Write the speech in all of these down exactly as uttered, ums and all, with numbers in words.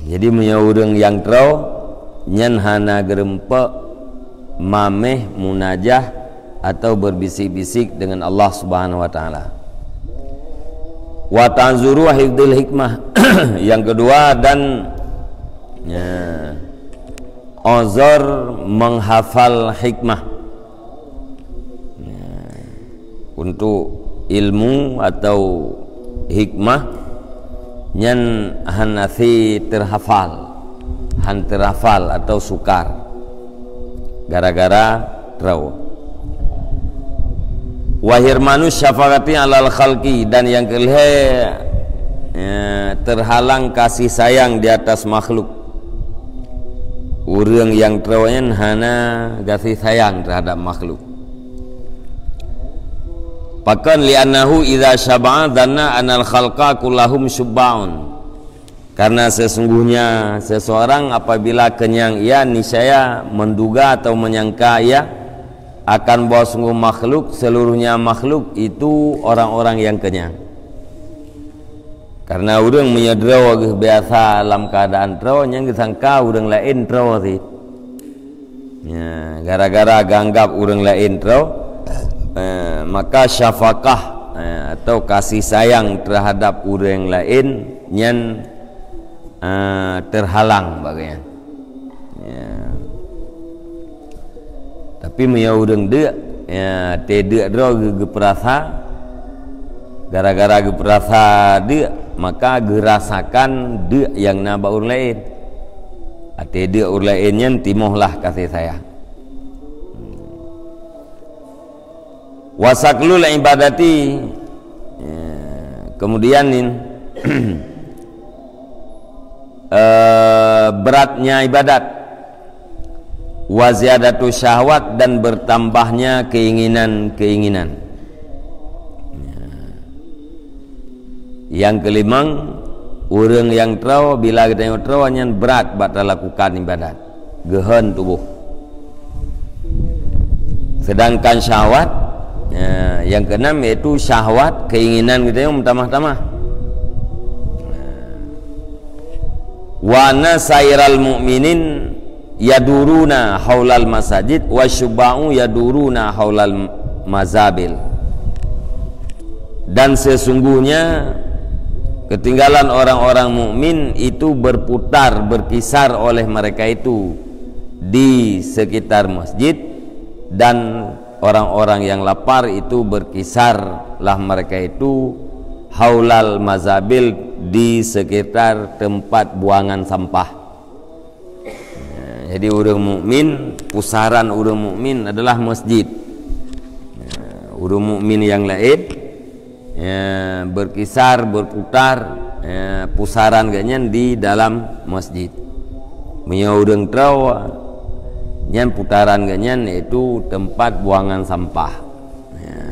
Jadi meunyoe ureuëng nyang troe nyan hana geurumpok mameh, munajah atau berbisik-bisik dengan Allah Subhanahu wa Taala. Wa ta'zuru hifdzil hikmah. Yang kedua, dan, ya, uzur menghafal hikmah. Ya. Untuk ilmu atau hikmah nyan hana si terhafal, han terhafal atau sukar gara-gara troe. Wa hirmanu syafaqati alal khalqi, dan yang kelhée, ya, terhalang kasih sayang di atas makhluk. Ureuëng nyang troe nyan hana kasih sayang terhadap makhluk. Pakon? Li'annahu idza syaba'a dzanna anal khalqa kullahum syubba'un. Karena sesungguhnya seseorang apabila kenyang ia, niscaya menduga atau menyangka ia akan bahwa sungguh makhluk, seluruhnya makhluk itu orang-orang yang kenyang. Karena ureuëng meunyoe droe geuh biasa lam keuadaan troe, nyan geusangka ureuëng laén troe cit. Ya, gara-gara geuanggab ureuëng laén troe, eh, maka syafaqah, eh, atau kasih sayang terhadap ureuëng laén nyan, eh, terhalang bak gobnyan. Ya. Tapi meunyoe ureuëng deuk, ya, teudeuk droe geu-, geupeurasa, gara-gara geupeurasa deuk, maka geurasakan deuk nyang na bak ureuëng laén. Até deuk ureuëng laén nyan timohlah kasih sayang. Wasaklul ibadati, ya, kemudian nin, eh, beratnya ibadat, wa ziyadatu syahwat, dan bertambahnya keinginan-keinginan. Ya. Yang kelimang, ureuëng nyang troe, bila geutanyoe troe nyan brat bak talakukan ibadat, geuhon tuboh. Sedangkan syahwat, ya, yang keenam yaitu syahwat, keinginan geutanyoe meutamah-tamah. Wa anna sairal mu'minin yaduruna haulal masajid wa syubba'u yaduruna haulal mazabil. Dan sesungguhnya ketinggalan orang-orang mukmin itu berputar, berkisar oleh mereka itu di sekitar masjid, dan orang-orang yang lapar itu berkisarlah mereka itu haulal mazabil, di sekitar tempat buangan sampah. Ya, jadi ureuëng mukmin, pusaran ureuëng mukmin adalah masjid. Ya, ureuëng mukmin nyang laén, ya, berkisar, berputar, ya, pusaran gobnyan di dalam masjid. Meunyoe ureuëng troe, nyan putaran gobnyan yaitu tempat buangan sampah. Ya.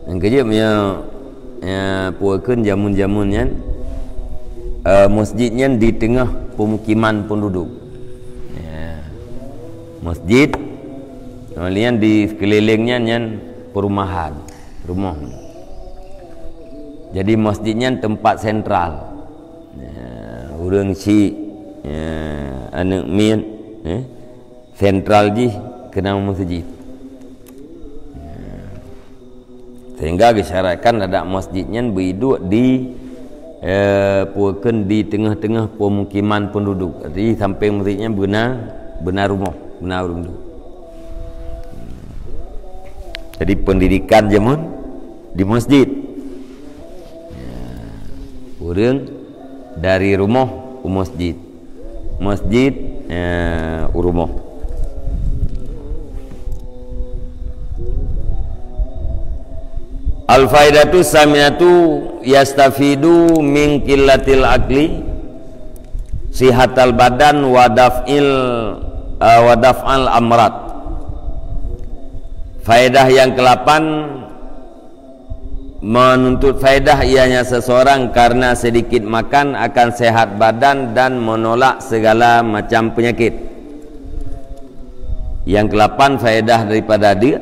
Nyang keujeuet meunyoe, ya, peue kheun jameun-jameun nyan, eh, masjid nyan di teungoh pemukiman penduduk. Ya. Masjid, kemudian di sekelilingnya nyan perumahan, rumoh. Jadi masjid nyan tempat sentral. Ya, ureuëng syiek, ya, aneuëk miet, ya. Sentral jih keunong masjid. Sehingga geusyaratkan adak masjid nyan beuiduek di, eh, peue kheun di teungoh-teungoh pemukiman penduduk. Jadi sampéng masjid nyan beuna, beuna rumoh, beuna ureuëng duek. Jadi pendidikan jameun di masjid. Ya, ureuëng dari rumoh u masjid. Masjid, eh, u rumoh. Al-faidatu saminatu yastafidu min qillatil akli sihatal badan wa daf'il, eh, wa daf'al amrad. Faedah yang kelapan, menuntut faedah ianya seseorang karena sedikit makan akan sehat badan dan menolak segala macam penyakit. Yang kelapan faedah daripada deuk,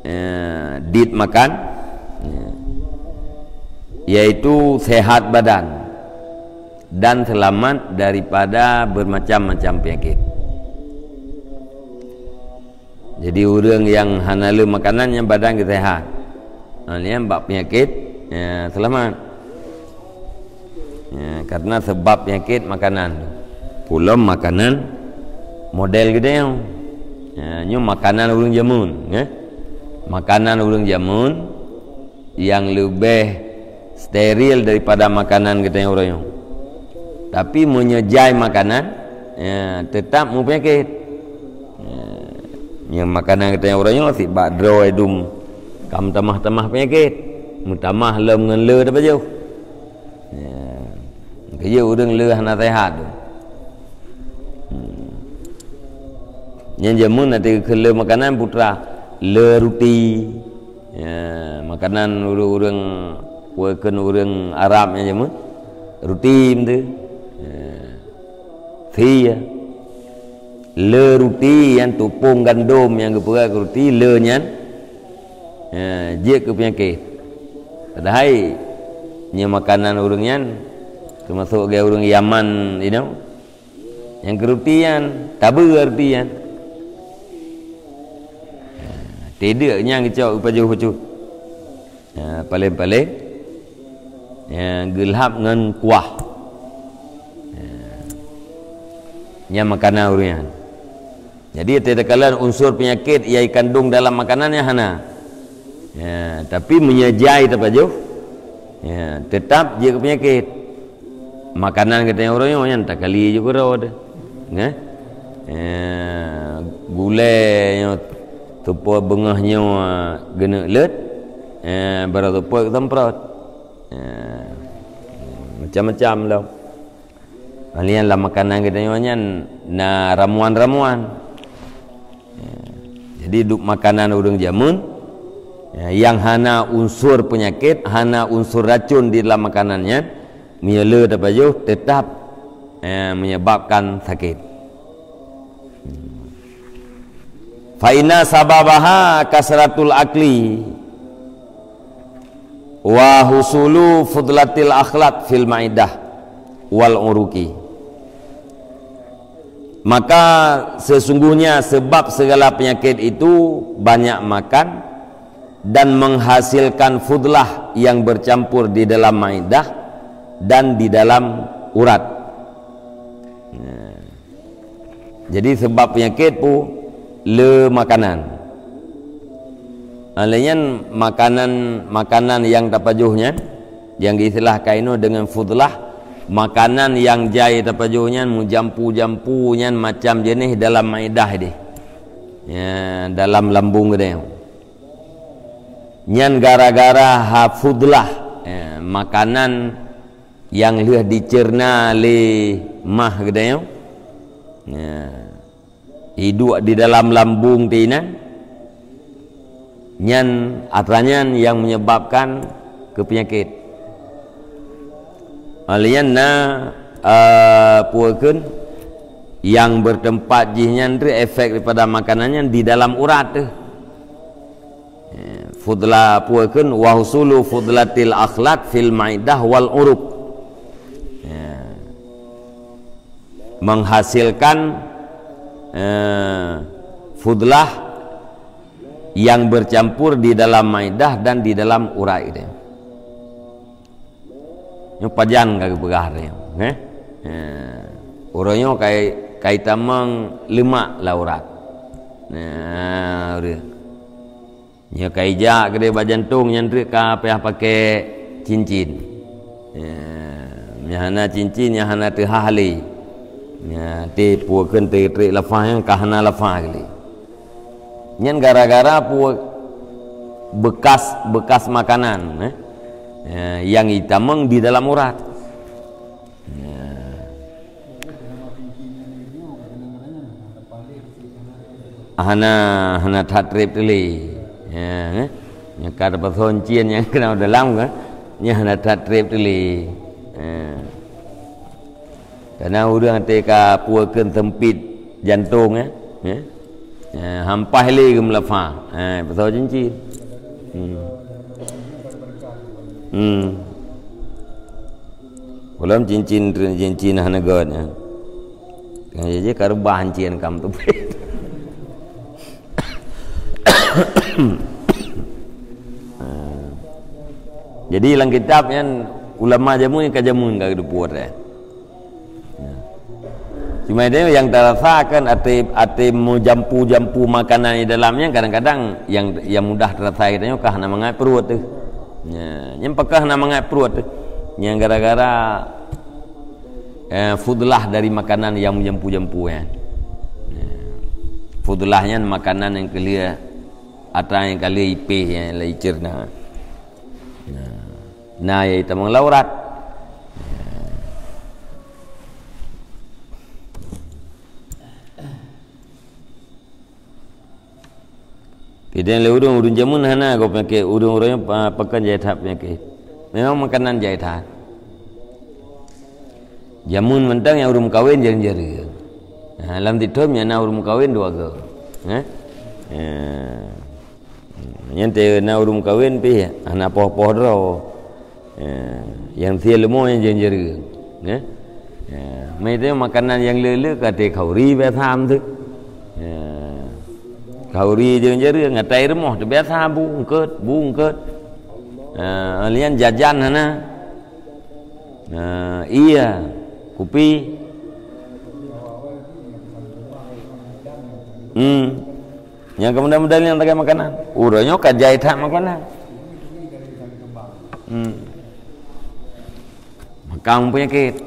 eh, dit makan. Ya. yaitu sehat badan dan selamat daripada bermacam-macam penyakit. Jadi ureuëng nyang hana le makanan nyang badan geusehat. Ha, nyan bak penyakit, ya, selamat. Ya, karena sebab penyakit makanan tu. Pulom makanan model geutanyoe. Ya, nyoe makanan ureuëng jameun, ya. Makanan ureuëng jameun nyang leubeh steril daripada makanan geutanyoe uroe nyoe. Tapi meunyoe jai makanan, ya, tetap meupenyakit. Ya, nyang makanan geutanyoe uroe nyoe sibak droe dum ka meutamah-tamah penyakit. Meutamah lom ngon le tapajoh. Ya. Keu ureuëng le hana sehat tu. Hmm. Nyang jameun nanti keu le makanan putra le ruti. Ya, makanan ureuëng-ureuëng peue kheun ureuëng Arab nyang jameun ruti meutu. Ya. Fi ya. Le ruti nyang tupông gandom nyang geupeugah keu ruti le nyan. Ya, jeuet keu penyakit. Padahai nyoe makanan ureuëng nyan teumasok lagée ureuëng Yaman inoe. Nyang keu ruti nyan, tabeue ruti nyan. Ya, tidek nyang geucok geupajoh bacut. Ya, paléng-paléng ya, geulhab ngon kuah. Ya. Nyan makanan ureuëng nyan. Jadi, takalon unsur penyakit nyang ikandong dalam makanan nyan hana. Ya, tapi meunyoe jai tapajoh, ya, tetap jeuet keu penyakit. Makanan geutanyoe uroe nyoe nyan takali ju keudroe deh. Nah. Ya, gulai nyoe teupot beungoh nyoe geuneuk leuet, ya, barô teupot geusemprot. Ya, macam-macam lom. Hal nyan lam makanan geutanyoe nyan na ramuan-ramuan. Ya. Jadi, duek makanan ureuëng jameun, ya, nyang hana unsur penyakit, hana unsur racun di dalam makanan nyan, meunyoe le tapajoh, tetap, ya, menyebabkan sakit. Fa inna sababaha kasratul akli wa husulu fudlatil akhlaq fil maidah wal uruki. Maka sesungguhnya sebab segala penyakit itu banyak makan dan menghasilkan fudlah yang bercampur di dalam maidah dan di dalam urat. Nah. Jadi, sebab penyakit pu le makanan. Ha, lé nyan makanan, makanan nyang tapajoh nyan, nyang geuistilah kainoe deungon fudlah, makanan nyang jai tapajoh nyan, meujampu-jampu nyan macam jeuneh dalam maidah deh. Ya, dalam lambung geutanyoe. Nyan gara-gara ha fudlah, ya, makanan nyang lheueh diceurna lé mah geutanyoe. Ya. Iduek di dalam lambung teuh inan, nyan atra nyan nyang menyebabkan keu peunyakét. Lé nyan na, eh, peue kheun, nyang bertempat jih nyan tu efek daripada makanan nyan di dalam urat tu. Eh, fudla, peue kheun, wa husulu fudlatil akhlaq fil maidah wal uruq. Ya. Menghasilkan, eh, fudlah yang bercampur di dalam maidah dan di dalam urat itu. Nyoe pajan ka geupeugah lé nyoe, eh? Eh, uroe nyoe kai, kai tamong leumak lam urat. Nah, uroe. Nyoe kai jak keudeh bak jantong nyan treuk ka payah pakai cincin. Eh, nyang hana cincin, nyang hana teuhah lé. Nyan, teuh peue kheun teuh treuk lafah nyan ka hana lafah lé. Nyan gara-gara peue, bekas, bekas makanan, eh, eh, nyang itamong di dalam urat. Ya. Hana, hana that treb teuh lé. Ya, eh. Nyang ka teupeusôn cin nyang keunong dalam kan, nyan hana that treb teuh lé. Ya. Karena ureuëng até ka peue kheun seumpit jantong, eh? Eh? Eh, hampah lé geumeulafa. Eh, pasal cincin. Hmm. Hmm. Peulom cincin, cincin hana göt, ya. Kan jadi ka reubah hancien kam tu. Ha. Jadi lam kitab nyan ulama jameun ka jameun ka geudupuet, eh. Ya. Cuma itu yang terasa kan até, até meujampu-jampu makanan di dalamnya kadang-kadang yang, yang mudah terasa kita nyoe ka hana mangat perut tu. Ya, nyang pakah hana mangat perut tu. Nyang gara-gara eh, fudlah dari makanan yang meujampu-jampu, ya. Ya. Fudlah nyan makanan nyang keu lheueh, atra nyang ka lheueh ipéh, ya, lheueh iceurna. Nah, na ya tamong laurat. Ya. Keudeh lé ureuëng, ureuëng jameun hana gob peunyakét, ureuëng-ureuëng nyoe pa-, pakon jai that peunyakét. Memang makanan jai that. Jameun mantong nyang ureuëng meukawen jareueng-jareueng. Ha, lam sithom nyang na ureuëng meukawen dua go. Ha? Ya. Nyan teu na ureuëng meukawen pih hana poh-poh droe. Ya, nyang sie leumo nyang jareueng-jareueng. Ya. Ya, meuitu makanan nyang le-le ka teu khauri biasa tu. Ya. Khauri jareueng-jareueng, atai rumoh teubiasa bu eungkot, bu eungkot. Ya, lian jajan hana. Ya, iya, kupi. Hmm. Nyang keumudian-mudian nyang tagai makanan. Uroe nyoe ka jai that makanan. Hmm. Makam peunyakét.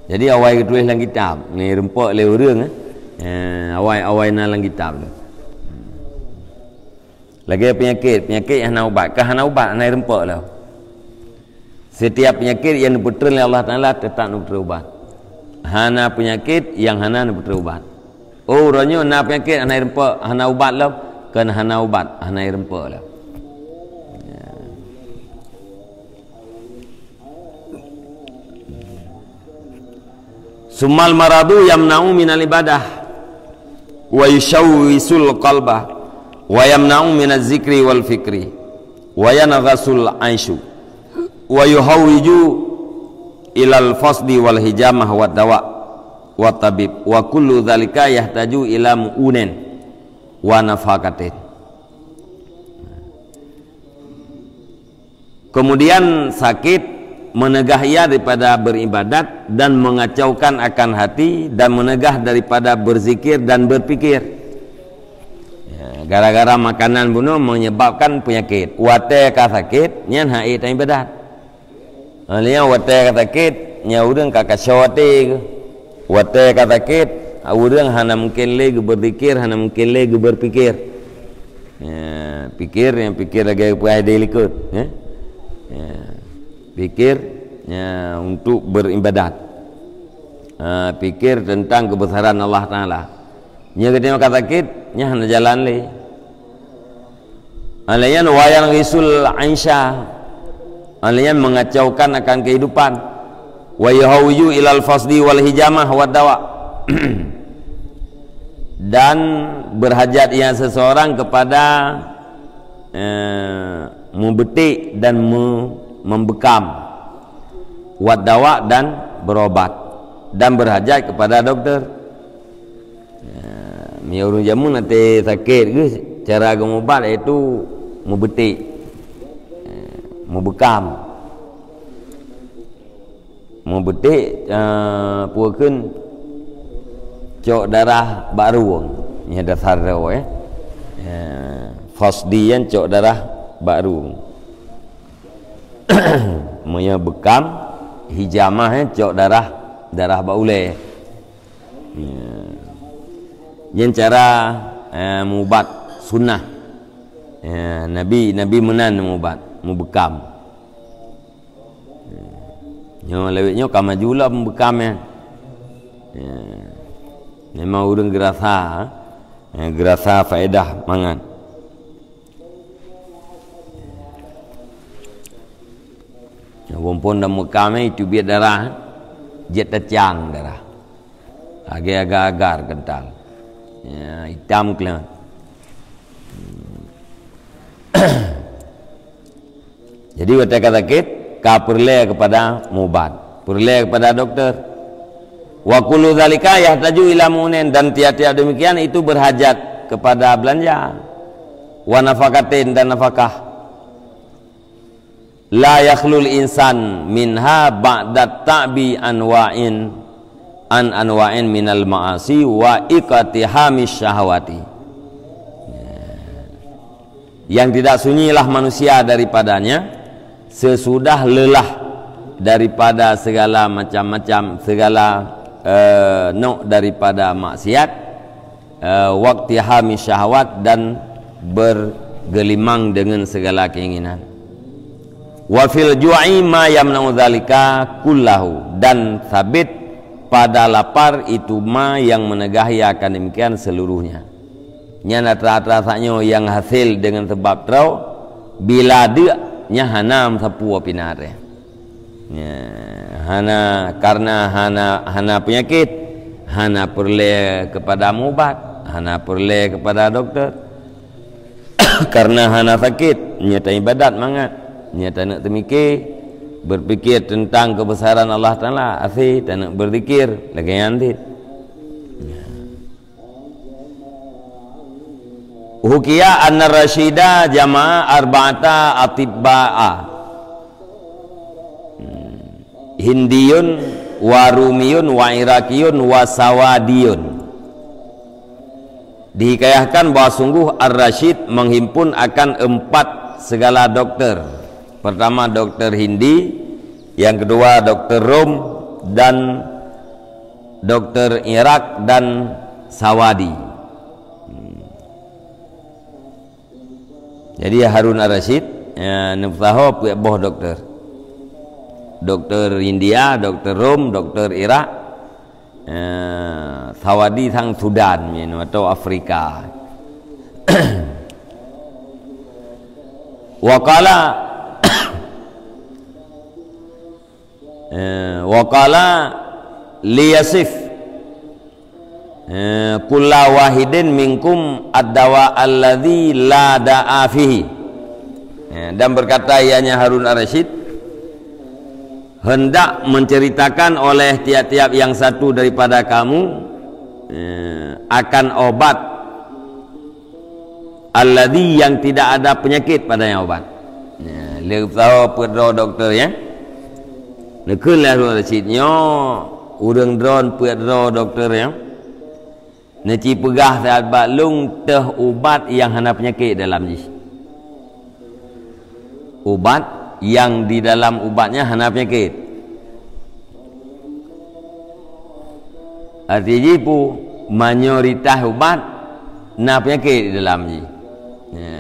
Jadi awai geutuléh lam kitab, ni rumpok lé ureuëng, eh. Eh, awai-awai na lam kitab tu. Lagée peunyakét, peunyakét nyang hana ubat, ka hana ubat, hana rumpok lom. Setiap peunyakét nyang neupeutrön lé Allah Taala teutap neupeutrön ubat. Hana peunyakét nyang hana neupeutrön ubat. Oh, uroe nyoe na peunyakét hana rumpok, hana ubat lom, kon hana ubat, hana rumpok lom. Ya. Summal maradu yamna'u minal ibadah wa yusyawwisul qalba wa yamna'u minaz zikri wal fikri wa yanaghasul aisyu wa yuhawwiju ilal fasdi wal hijamah wad dawa wa tabib wa kullu dzalika yahtaju ila mu'unin wa nafaqatin. Kemudian sakit mencegah ia daripada beribadat dan mengacaukan akan hati dan mencegah daripada berzikir dan berpikir. Ya, gara-gara makanan bunoe menyebabkan penyakit. Watée ka sakét, nyan han ék taibadat. Hanya watée ka sakét, nyan ureuëng ka kacau até geuh. Watée ka sakét, ureuëng hana mungken lé geubeuzikir, hana mungken lé geubeupikir. Ya, pikir, nyang pikir lagée peue di likot, ya. Ya. Pikir, ya, untuk beribadat. Ha, pikir tentang kebesaran Allah Taala. Nyan geutanyoe ka sakét, nyan hana jalan lé. Alayan wa yanaghisul aisya. Alayan mengacaukan akan kehidupan. Wa yuhawwiju ilal fasdi wal hijamah wad dawa. Dan berhajat ia seseorang kepada, eh, meubeutèk dan me-, membekam. Wad dawa dan berobat. Dan berhajat kepada doktor. Ya, meunyoe ureuëng jameun até sakét geuh, cara geumubat yaitu meubeutèk. Ya, meubekam. Meubeutèk, eh, peue kheun cok darah bak rueng. Nyan dasar droe, eh. Ya, fasdi nyan cok darah bak rueng. Meunyoe bekam, hijamah, eh, cok darah, darah bak ulèe. Ya. Nyan cara, eh, meuubat sunnah. Ya, Nabi, Nabi meunan meuubat, meubekam. Ya. Nyoe lawét nyoe ka maju lom bekam nyan. Ya. Memang ureuëng geurasa, eh, geurasa faedah mangat. Walaupun lam bekam nyan teubiet darah, jeuet tacang darah. Lagèe agar-agar kental. Ya, itam keuleuen. Jadi watée ka sakét, ka peureulée keupada mubat, peureulée keupada dokto. Wa kullu dzalika yahtaju ila mu'nin, dan tiap-tiap demikian itu berhajat kepada belanja. Wa nafaqatin, dan nafakah. La yakhlul insan minha ba'da ta'bi anwa'in an anwa'in minal ma'asi wa iqtihami syahwati. Yang tidak sunyilah manusia daripadanya sesudah lelah daripada segala macam-macam, segala, eh, nok daripada maksiat, eh, waqtihami syahwat, dan bergelimang dengan segala keinginan. Wa fil ju'i ma yamna'u dzalika kullahu, dan sabit pada lapar itu ma yang menegahi akan demikian seluruhnya. Nyan atra-atra saat nyoe nyang hasil deungon sabab droe, bila deuk nyan hana meusapeue pih na rhah. Ya, hana, karena hana, hana peunyakét, hana peureulée keupada mubat, hana peureulée keupada dokto. Karena hana sakét, nyoe taibadat mangat, nyoe taneuk teumiké, berpikir tentang kebesaran Allah Taala, akhé taneuk berzikir, lagée nyan cit. Hukiya anna Rasyida jama'a arba'ata atibba'a. Hmm. Hindiyun, wa Rumiyun, wa Irakiyun, wa Sawadiyun. Dihikayahkan bahwa sungguh Ar-Rasyid menghimpun akan empat segala doktor. Pertama doktor Hindi, yang kedua doktor Rom, dan doktor Irak dan Sawadi. Hmm. Jadi Harun Ar-Rasyid, ya, neupeusaho peuet boh doktor. Doktor India, doktor Rom, doktor Irak, ya, Sawadi sang Sudan, ya, atau Afrika. Wa qala Eh, wa qala liyasif, eh, kulla wahidin minkum ad-dawa alladzi la da'a fihi. Eh, dan berkata ianya Harun Ar-Rasyid, hendak menceritakan oleh tiap-tiap yang satu daripada kamu, eh, akan obat alladzi, yang tidak ada penyakit padanya obat. Ya, lé tahu peuet droe doktor, ya. Neukheun lé Harun Ar-Rasyid nyoe, ureuëng droen peuet droe doktor, ya. Neuci peugah saat bak lôn teuh ubat nyang hana peunyakét dalam jih. Ubat nyang di dalam ubat nyan hana peunyakét. Arti jih peue, mayoritas ubat na peunyakét di dalam jih. Ya.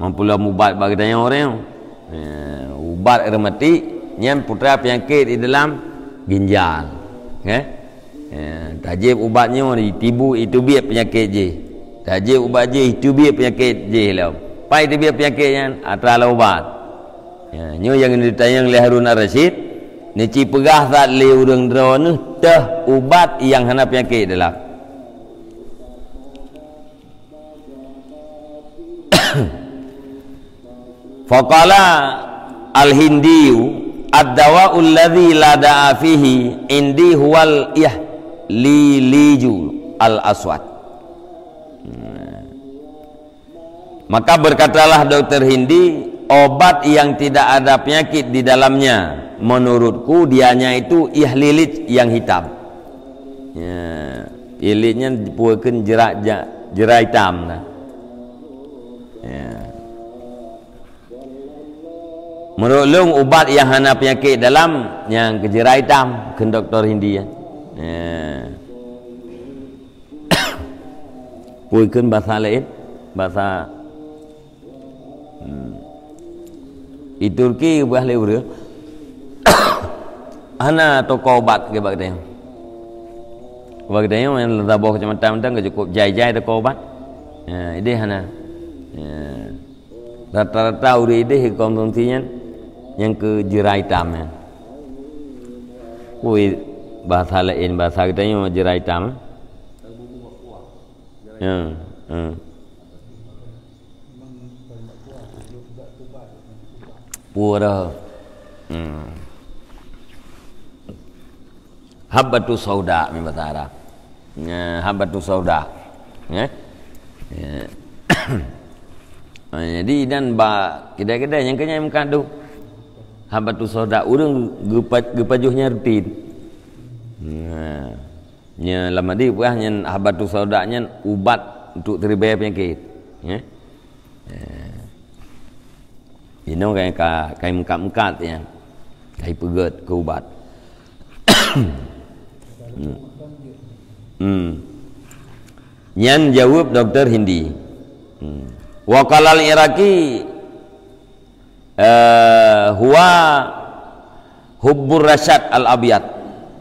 Meupulom ubat bak geutanyoe ureuëng. Ya. Ubat reumatik nyan putra peunyakét di dalam ginjal. Oke? Ya, tajieb ubat nyoe, iteubiet peunyakét jih. Tajieb ubat jih, iteubiet peunyakét jih lom. Pai teubiet peunyakét nyan, atra lom ubat. Ya, nyoe nyang geutanyong lé Harun Ar-Rasyid, neuci peugah that lé ureuëng droeneuh teuh ubat nyang hana peunyakét dalam. Faqala al-Hindiyu, "Ad-dawa'u alladzi la da'a fihi indi huwal ihliju al-aswad." Maka berkatalah doktor Hindi, "Obat yang tidak ada penyakit di dalamnya, menurutku, dianya itu ihlilij yang hitam." Ya, ihlilij nyan dipeugah kheun jera-, ja-, jera hitam na. Ya. Meunurot lôn, ubat nyang hana peunyakét dalam, nyang keu jera hitam, kheun doktor Hindi nyan. Ya. Peue kheun basa laén, basa, hmm. Di Turki bah lé ureuëng. Hana toko ubat keu bak geutanyoe. Bak geutanyoe nyang lam saboh keucamatan mantong ka cukup jai-jai toko ubat. Ya, idéh hana. Ya. Rata-rata ureuëng idéh konsumsi nyan nyang keu jera hitam nyan. Ui, basa laén, basa geutanyoe jera hitam. Ya, ya. Memang banyak kuah, sebelum tidak tobat. Pura. Hmm. Habbatus sauda, mi bahasa Arab. Ya, habbatus sauda. Ya. Ya. Ah, jadi dan ba kedai-kedai nyang keunyan meukat tu. Habbatus sauda ureuëng geupa-, geupajoh nyan rutin. Nah. Nya lam hadis peugah nyan habbatus sauda nyan ubat untuk teuribée penyakit. Ya. Ya. Inoe kai ka, kai meukat-meukat ya. Kai peugét keu ubat. Hmm. Hmm. Nyan jaweueb doktor Hindi. Hmm. Wa qalal Iraqi, eh, huwa hubbur rasyad al-abyad.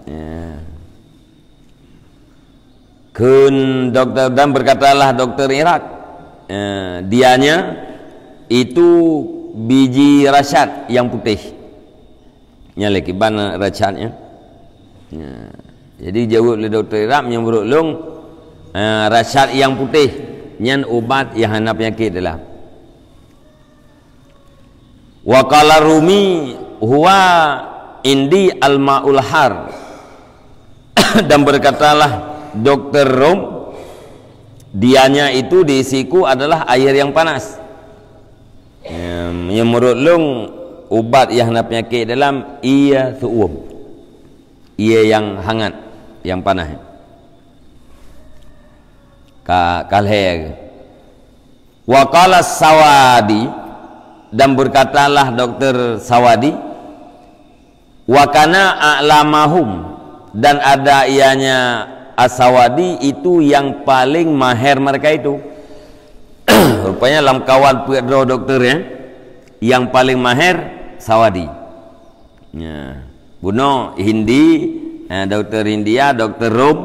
Ya. Kheun doktor dan berkatalah doktor Irak, eh, dianya itu biji rasyad yang putih. Nya lé kiban rasyad nyan. Ya. Jadi jaweueb lé doktor Irak nyang meunurot lôn, eh, rasyad yang putih nyan ubat yang hana penyakit dalam. Wa qala Rumi huwa indi al-ma'ul har. Dan berkatalah doktor Rom, dianya itu di isiku adalah air yang panas. Em, yang menurut lôn ubat yang hana penyakit dalam ia su'um. Ia yang hangat, yang panas. Ka, ka lhée. Wa qala Sawadi, dan berkatalah doktor Sawadi, wa kana a'lamahum, dan ada ianya As-Sawadi itu yang paling maher mereka itu. Rupanya lam kawan peuet droe doktor ya, yang paling maher Sawadi. Ya. Bunoe Hindi, eh, doktor India, doktor Rom,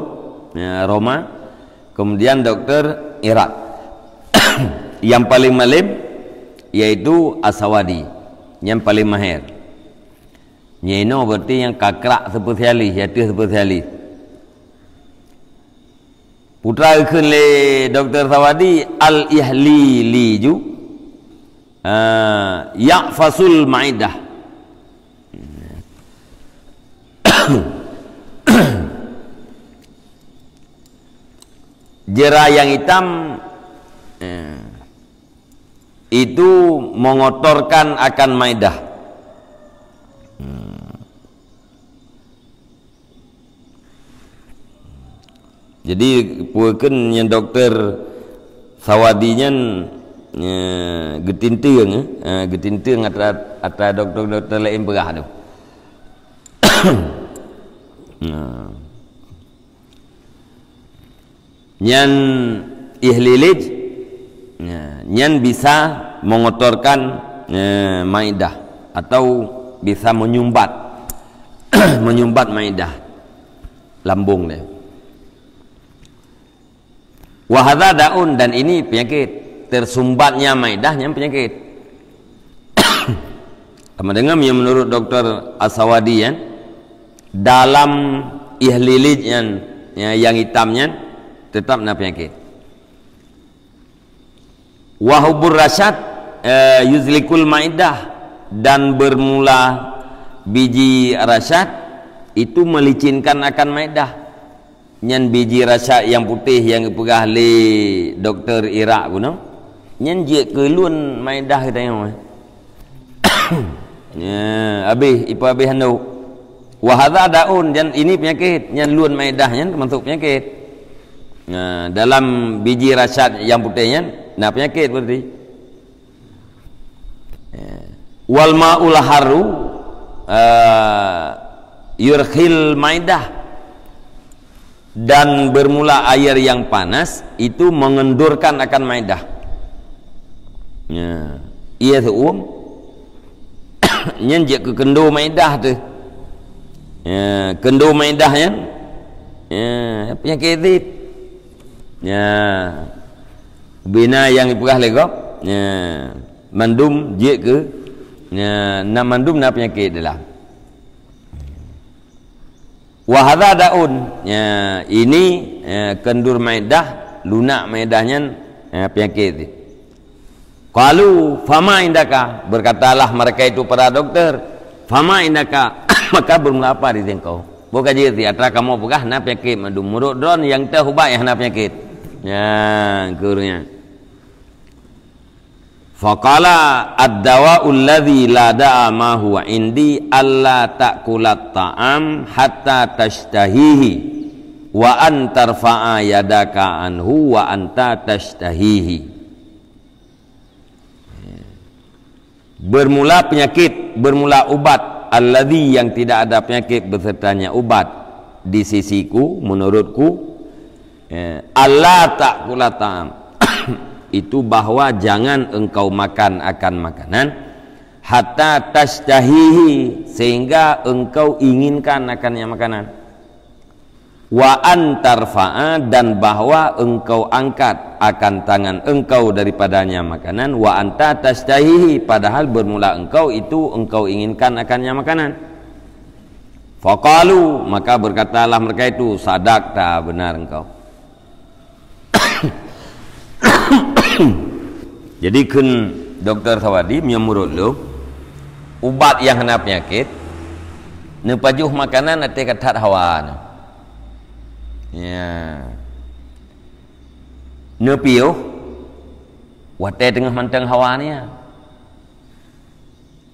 ya, Roma, kemudian doktor Irak. Yang paling malem yaitu As-Sawadi, yang paling maher. Nyan inoe berarti nyang kakrak spesialis, ya, spesialis. Putra geukheun lé doktor Sawadi, al-ihlili ju, ah, ya'fasul maidah. Jera yang hitam, eh, itu mengotorkan akan maidah. Hmm. Jadi, peue kheun nyang doktor Sawadi nyan, eh, geutinteung, eh, geutinteung atra, atra doktor-doktor laén peugah tu. Nah. Nyan ihlilij, ya, nyan bisa mengotorkan, eh, maidah atau bisa menyumbat, menyumbat maidah, lambung dia. Wa hadza daun, dan ini penyakit. Tersumbatnya maidah nyan penyakit. Sama dengan yang menurut doktor As-Sawadi kan, dalam ihlilij nyan, ya, yang hitam nyan tetap na penyakit. Wa hubbur rasyad, eh, yuzlikul maidah, dan bermula biji rasyad itu melicinkan akan maidah. Nyan biji rasyad nyang putéh nyang geupeugah lé doktor Irak bunoe. Nyan jeuet keu luën maidah geutanyoe. Ya, habéh, ipeuhabéh handok. Wa hadza daun, dan ini penyakit. Nyan luën maidah nyan teumasok penyakit. Nah, dalam biji rasyad nyang putéh nyan na penyakit berarti. Ya. Wal ma'ul haru, eh, yurkhil maidah, dan bermula air yang panas itu mengendurkan akan maidah. Ya. Iya seuuem. Nyan jeuet keu keundo maidah tu. Ya, keundo maidah nyan. Ya, penyakit zit. Ya. Bina nyang ipeugah lé gob, ya, mandum jeuet keu, ya, na mandum na peunyakét dalam. Wa hadza daun, ya, ini, ya, kendur maidah, lunak maidah nyan, ya, peunyakét. Qalu, "Fama indaka?" Berkatalah mereka itu pada doktor, "Fama indaka?" Maka bermula apa di sisi engkau? Bukan jadi atra kamoe peugah na penyakit mandum. Menurut droen nyang teuh ubat nyang hana penyakit. Ya, gurunya. Faqala, "Ad-dawa'u alladzi la da'a ma huwa indi alla ta'kulat ta'am hatta tashtahihi, wa an tarfa'a yadaka anhu wa anta tashtahihi." Bermula penyakit, bermula ubat, alladzi, yang tidak ada penyakit besertanya ubat, di sisiku, menurutku, eh, alla ta'kula ta'am, itu bahwa jangan engkau makan akan makanan, hatta tashtahihi, sehingga engkau inginkan akannya makanan. Wa an tarfa'a, dan bahwa engkau angkat akan tangan engkau daripadanya makanan, wa anta tashtahihi, padahal bermula engkau itu engkau inginkan akannya makanan. Faqalu, maka berkatalah mereka itu, "Sadaqta, benar engkau." Jadi kheun Doktor Sawadi, meunyoe meunurot lôn, ubat nyang hana peunyakit, neupajoh makanan até ka that hawa nyan. Ya. Neupiôh watée teungoh mantong hawa nyan.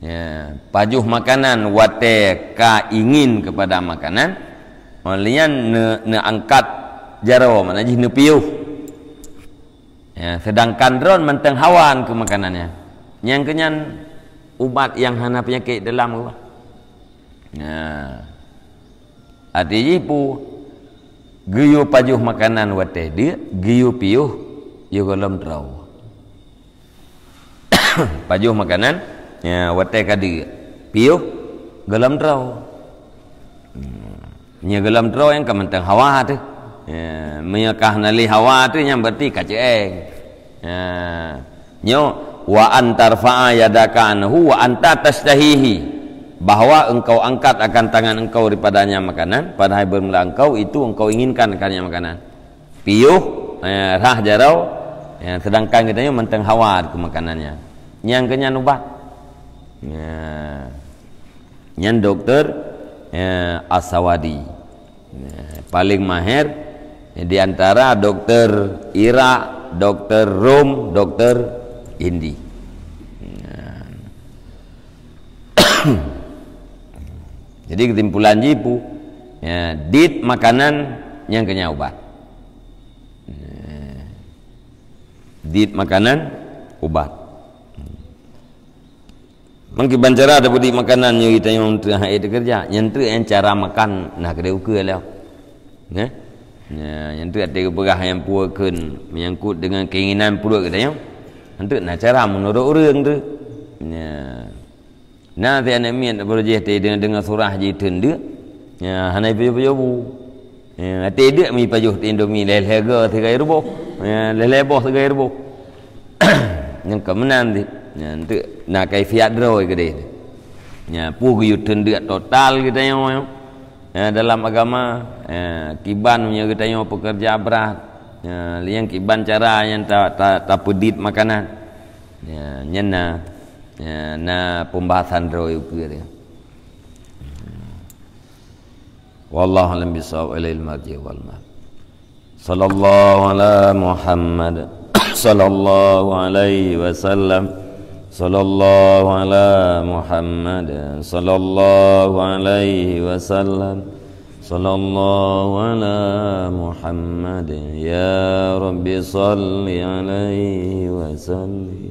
Ya, pajoh makanan watée ka ingin kepada makanan, óh lheueh nyan ne-, neuangkat jaroe, makna jih neupiôh. Ya, sedangkan droen mantong hawa keu makanan nyan. Nyang keu nyan ubat nyang hana peunyakét dalam geuh. Ya. Arti jih peue? Geuyue pajoh makanan watée deuk, geuyue piôh yôh gohlom droe. Pajoh makanan, ya, watée ka deuk, piôh gohlom droe. Hmm. Nyoe gohlom droe nyang ka mantong hawa teuh. Ya, meunyoe ka hana lé hawa teuh, nyan berarti ka ceueng. Ya. Nyoe, "Wa an tarfa'a yadaka anhu wa anta tashtahihi," bahwa engkau angkat akan tangan engkau daripadanya makanan, padahal bermula engkau itu engkau inginkan akannya makanan. Piôh, eh, rhah jaroe, eh, sedangkan geutanyoe mantong hawa keu makanan nyan. Nyang keu nyan ubat. Ya. Nyan Doktor, eh, As-Sawadi. Nah, paling maher di antara doktor Irak, doktor Rom, doktor Hindi. Nah. Jadi kesimpulan jih peue? Ya, diet makanan nyang keu nyan ubat. Nah. Diet makanan ubat. Meukiban cara tapeudiet makanan nyoe geutanyoe treuk hai teukeureuja. Nyan treuk nyang cara makan na keudeh ukeue lom. Neh? Nya, nyan treuk até geupeugah nyang peue kheun menyangkut dengan keinginan pruet geutanyoe. Nyan treuk na cara meunurot ureuëng treuk. Nya. Na teuh aneuk miet baru jih teudeungoe-deungoe surah jih teundeuk. Nya, hana ipajoh-pajoh bu. Ya, até deuk mi pajoh Indomie lhèe-lhèe go sigoe ruboh. Ya, lhèe-lhèe boh sigoe ruboh. Nyang ka meunan di. Ya, enteuk na kaifiat droe keudeh. Ya, peue geuyue teundeuk total geutanyoe. Ya, dalam agama, ya, kiban meunyoe geutanyoe pekerja berat. Ya, liang kiban cara nyang ta, ta, tapeudiet makanan. Ya, nyan na, ya, na pembahasan droe ukeue dia. Wallahu a'lam bissawab, ilaihil marji' wal ma'ab. Sallallahu ala Muhammad. Sallallahu alaihi wasallam. Sallallahu ala Muhammad. Sallallahu alaihi wasallam. Sallallahu ala Muhammad. Ya Rabbi salli alaihi wasallim.